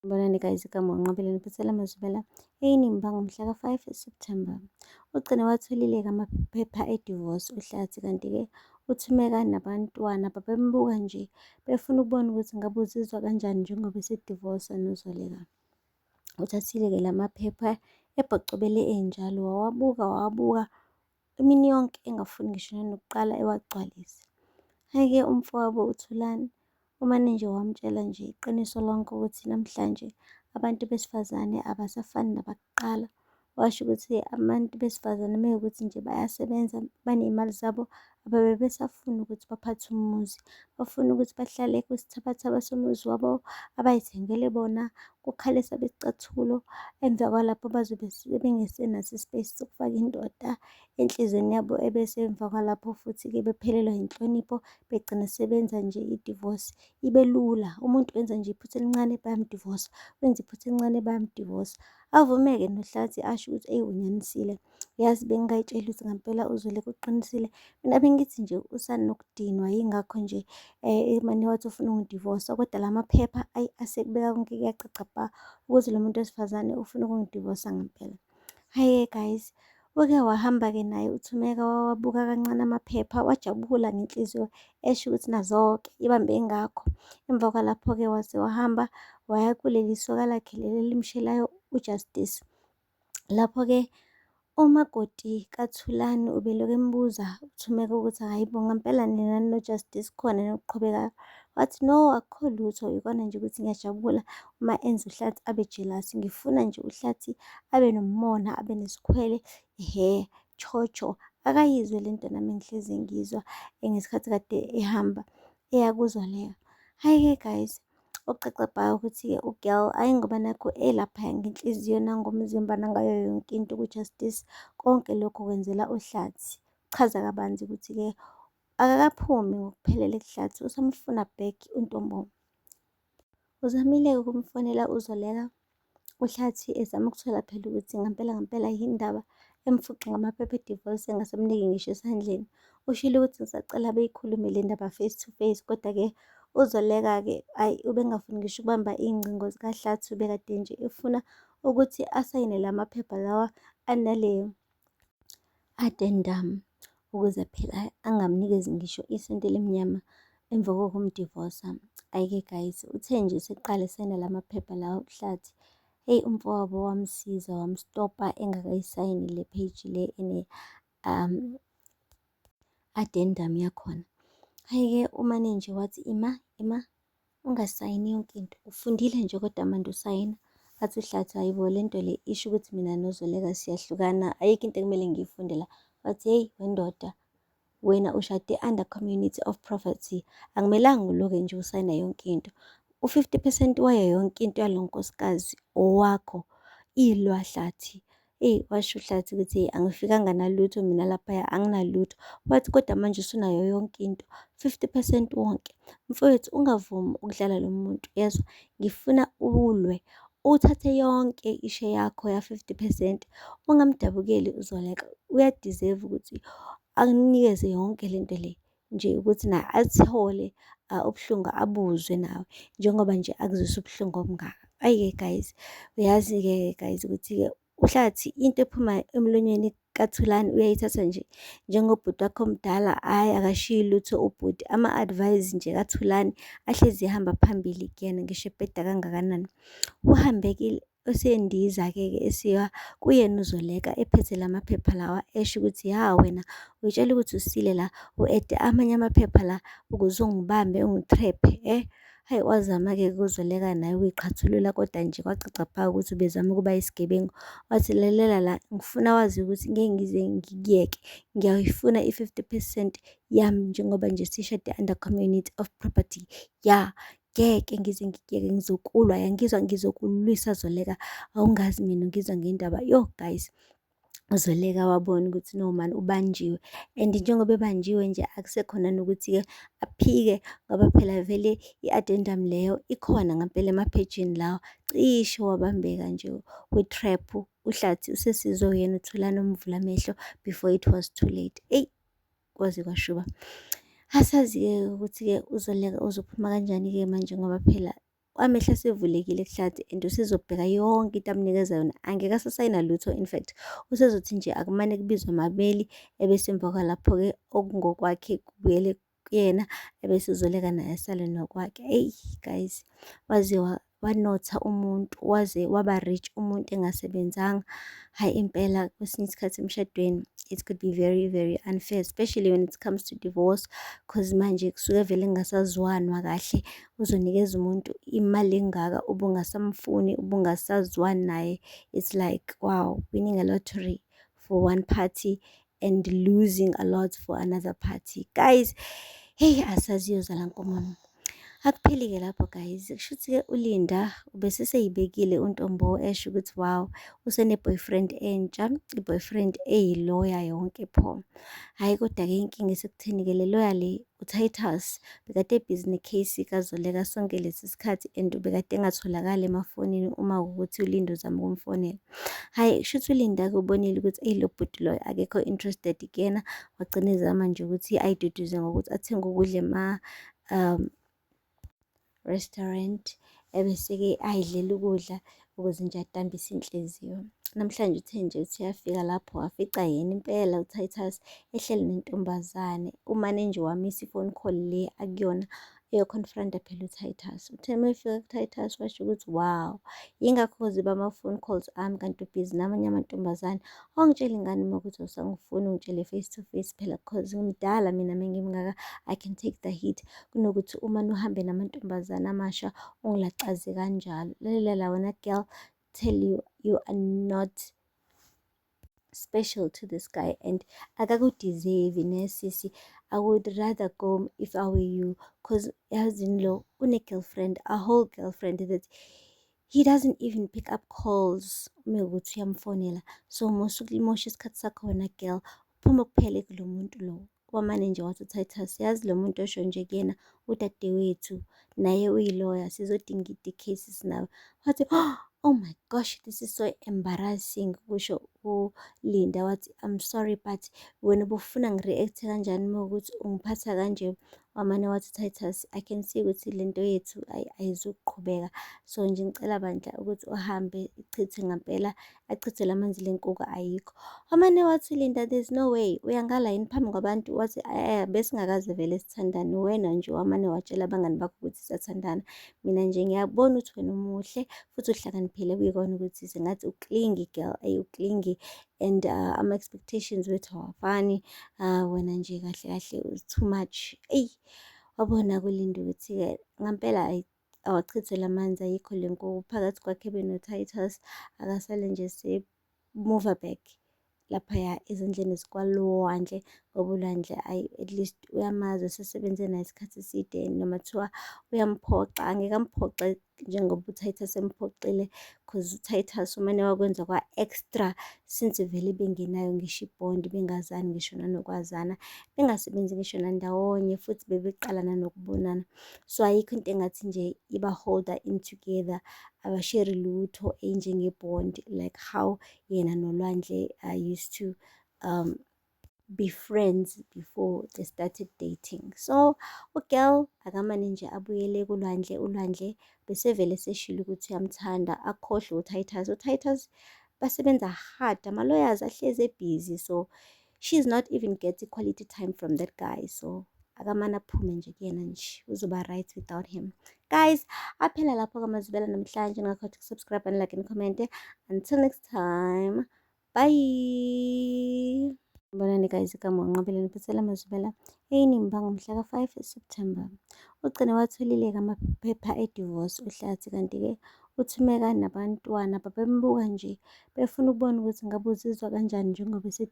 Sanibonani guys, igama uNqobile niphathela amazwibela eyinimba ngomhla ka-5 September. Ugcine watholile-ke amaphepha e-divorce uHlathi, kanti-ke uThumeka nabantwana babembuka nje befuna ukubona ukuthi ngabe uzizwa kanjani njengoba esedivosa noZoleka. Uthathile-ke la maphepha ebhocobele enjalo, wawabuka wawabuka imini yonke engafuni ngisho nanokuqala ewagcwalise. Hhayi-ke umfowabo uThulani umane nje wamtshela nje iqiniso lonke ukuthi namhlanje abantu besifazane abasafani nabakuqala. Washo ukuthi abantu besifazane uma kuwukuthi nje bayasebenza baney'mali zabo ababe besafuna ukuthi baphathe umuzi. Bafuna ukuthi bahlale kwisithabathaba somuzi wabo abay'thengele bona, kukhale esabo isicathulo. Emva kwalapho bazobe sebengasenaso i-space sokufaka indoda enhliziyweni yabo, ebese emva kwalapho futhi-ke bephelelwa inhlonipho, begcina sebenza nje i-divorce ibe lula. Umuntu wenza nje iphutha elincane bayamdivosa, wenza iphutha elincane bayamdivosa. Avume-ke noHlathi asho ukuthi eyi unyanisile, yazi bengingay'tsheli ukuthi ngampela uZoleka uqinisile. Mina bengithi nje usanokudinwa yingakho nje emane wathi ufuna ukungidivosa, kodwa la maphepha ayi asekubeka konke kuyacaca bha ukuthi lo muntu wesifazane ufuna ukungidivosa ngempela. Hhayi-ke guys, uke wahamba-ke naye uThumeka wawabuka kancane amaphepha wajabula ngenhliziyo esho ukuthi nazo-ke ibambe ngakho. Emva kwalapho-ke waze wahamba waya kuleli soka lakhe leli elimshelayo uJustice. Lapho-ke umakoti kaThulani ubelokhu embuza uThumeka ukuthi hhayi bo ngampela nina noJustice khona yini okuqhubekayo? Wathi no, akukho lutho ikona nje ukuthi ngiyajabula uma enza uHlathi abe jealous. Ngifuna nje uHlathi abe nomona, abe nesikhwele, ehhe, tshotsho. Akayizwe le nto nami engihlezi ngiyizwa ngesikhathi kade ehamba eya kuZoleka. Hhayi-ke guys, okucaca bha ukuthi-ke u-girl hhayi ngoba nakhu elaphaya ngenhliziyo nangomzimba nangayo yonke into ku-Justice, konke lokho kwenzela uHlathi. Chaza kabanzi ukuthi-ke akakaphumi ngokuphelele kuHlathi, usamfuna back untombo. Uzamile-ke ukumfonela uZoleka uHlathi ezama ukuthola phela ukuthi ngampela ngampela yini ndaba emfuqa ngamaphepha e-divorce engasamniki ngisho esandleni. Ushilo ukuthi ngisacela beyikhulume le ndaba face to face, kodwa-ke uZoleka-ke hhayi ubengafuni ngisho ukubamba iy'ngcingo zikaHlathi, ubekade nje efuna ukuthi asayine la maphepha lawa anale addendum ukuze phela angamnikezi ngisho isenti elimnyama emva kokumdivosa. Hhayi-ke guys, uthe nje eseqala esayina la maphepha lawa uHlathi, hheyi umfowabo wamsiza wamstopa engakayisayini le page le ene addendum yakhona. Hhayi-ke umane nje wathi ima, ima ungasayini yonke into, ufundile nje kodwa manje usayina. Athi uHlathi hhayi bo le nto le isho ukuthi mina noZoleka siyahlukana, ayikho into ekumele ngiyifunde la. Wathi hheyi wendoda, wena ushade under community of property, akumelanga uloke nje usayina yonke into. U-50 percent wayo yonke into yalo nkosikazi owakho, ilwa Hlathi. Eyi, washo uHlathi ukuthi eyi angifikanga nalutho mina laphaya anginalutho. Wathi kodwa manje usunayo yonke into, 50 percent wonke. Mfowethu ungavumi ukudlala lo muntu, yezwa? Ngifuna ulwe, uthathe yonke i-share yakho ya-50 percent. Ungamdabukeli uZoleka, uya-deserve ukuthi akunikeze yonke lento le nje ukuthi naye athole ubuhlungu abuzwe nawe njengoba nje akuzwisa ubuhlungu obungaka. Ayi-ke guys, uyazi-ke guys ukuthi-ke uHlathi into ephuma emlonyeni kaThulani uyayithatha nje njengobhuti wakhe omdala, hhayi akashiyi lutho ubhuti. Ama-advice nje kaThulani ahlezi ehamba phambili kuyena ngisho ebheda kangakanani. Uhambe-ke esendiza-ke ke esiya kuyena uZoleka ephethe la maphepha lawa esho ukuthi ya wena uyitshela ukuthi usile la u-ede amanye amaphepha la ukuze ungibambe ungi-trap-e eh. Hhayi wazama-ke uZoleka naye ukuyiqhathulula kodwa nje kwacaca bha ukuthi ubezama ukuba isigebengu. Wathi lalela la ngifuna wazi ukuthi ngeke ngize ngikuyeke ngiyayifuna i-50 percent yami njengoba nje sishade under community of property ya ngeke ngize ngikuyeke ngizokulwa yangizwa ngizokulwisa Zoleka awungazi mina ngizwa ngendaba yo guys. UZoleka wabona ukuthi no man ubanjiwe and njengoba ebanjiwe nje akusekhona nokuthi-ke aphike ngoba phela vele i-addendum leyo ikhona ngampela emaphejini lawa. Cishe wabambeka nje kwi-trap uHlathi usesizwe uyena uThulani omvula amehlo before it was too late. Eyi kwaze kwashuba. Asazi-ke ukuthi-ke uZoleka uzophuma kanjani-ke manje ngoba phela Amehlo asevulekile kuHlathi and usezobheka yonke into amnikeza yona. Angeke asasayina lutho, in fact usezothi nje akumane kubizwe amabeli ebese emva kwalapho-ke okungokwakhe kubuyele kuyena ebese uZoleka naye asale nokwakhe. Eyi guys, waze wanotha umuntu, waze waba rich umuntu engasebenzanga. Hhayi impela kwesinye isikhathi emshadweni it could be very very unfair, especially when it comes to divorce, cause manje kusuke vele kungasazwanwa kahle. Uzonikeza umuntu imali engaka ubungasamfuni, ubungasazwani naye. It's like wow, winning a lottery for one party and losing a lot for another party. Guys, hey, asazi iyozala nkomo. Akupheli-ke lapho guys, kushuthi-ke uLinda ubese seyibekile uNtombo esho ukuthi wow, usene-boyfriend entsha, i-boyfriend eyiloya yonke pho. Hhayi kodwa-ke inkinga isekutheni-ke le loya le uTitus bekade ebhizi ne-case kaZoleka sonke lesi sikhathi and ubekade engatholakali emafonini uma kuwukuthi uLinda uzama ukumfonela. Hhayi kushuthi uLinda-ke ubonile ukuthi eyi lo bhuti loyo akekho interested kuyena, wagcina ezama nje ukuthi ayiduduze ngokuthi athenge ukudla ema restaurant ebese-ke ayidlela ukudla ukuze nje adambise inhliziyo. Namhlanje uthe nje uthi uyafika lapho wafica yena impela uTitus ehleli nentombazane. Umane nje wamisa i-phone call le akuyona eyo-confront-a phela uTitus. Uthe uma efika kuTitus washo ukuthi wow, yingakho ziba ama-phone calls ami kanti ubhizi namanye amantombazane. Awungitsheli ngani uma kuwukuthi awusangifuni, ungitshele face to face phela cause ngimdala mina mengimngaka, I can take the heat. Kunokuthi umane uhambe namantombazane amasha ungilaxaze kanjalo. Lalela la wena girl, tell you, you are not special to this guy and akaku-deserve nesisi. I would rather go if I were you, cause yazini lo une-girlfriend, a whole girlfriend that he doesn't even pick up calls uma kuwukuthi uyamfonela. So musa ukumosha isikhathi sakho wena girl, phuma kuphele kulo muntu lo. Wamane nje wathi uTitus, yazi lo muntu osho nje kuyena udadewethu naye uyiloya, sizodingida i-cases nawe. Wathi oh my gosh, this is so embarrassing, kusho uLinda. Wathi I'm sorry but wena ubufuna ngi-react-e kanjani uma kuwukuthi ungiphatha kanje? Wamane wathi Titus, I can see ukuthi lento yethu ayizukuqhubeka, so nje ngicela bandla ukuthi uhambe ichithe ngampela, achithe la manzi lenkuku ayikho. Wamane wathi Linda, there's no way, uyangala yini phambi kwabantu? Wathi besingakaze vele sithandane, wena nje wamane watshela abangani bakho ukuthi siyathandana. Mina nje ngiyabona ukuthi wena umuhle futhi uhlakaniphile, kuyikona ukuthi sengathi u-clingy girl, u-clingy and ama-expectations wethu awafani. Wena nje kahle kahle too much. Eyi, wabona kuLinda ukuthi-ke ngampela awachithe la manzi, ayikho le nkuku phakathi kwakhe beno-Titus, akasale nje se-move back laphaya ezandleni zikwaLwandle, ngoba uLwandle ayi at least uyamazi, usesebenze naye isikhathi eside, noma kuthiwa uyamphoxa, angeke amphoxe njengoba uTitus emphoxile, cause uTitus umane wakwenza kwa-extra since vele bengenayo ngisho i-bond, bengazani ngisho nanokwazana, bengasebenzi ngisho nandawonye futhi bebeqala nanokubonana. So ayikho into engathi nje iba-hold-a in together, abasheri lutho enjenge-bond like how yena noLwandle used to be friends before they started dating. So u-girl akamane nje abuyele kuLwandle, uLwandle bese vele eseshilo ukuthi uyamthanda, akhohlwe uTitus. UTitus basebenza hard, ama-lawyers ahlezi ebhizi, so she's not even getting quality time from that guy. So akamane aphume nje kuyena nje, uzoba right without him. Guys, aphela lapho kwamazibela namhlanje. Ngakho subscribe and like and comment. Until next time, bye. Bonani guys, igama uNqobile niphathela amazwibela eyinimba ngomhla ka-5 September. Ugcine watholile-ke amaphepha e-divorce uHlathi, kanti-ke uThumeka nabantwana babembuka nje befuna ukubona ukuthi ngabe uzizwa kanjani njengoba ese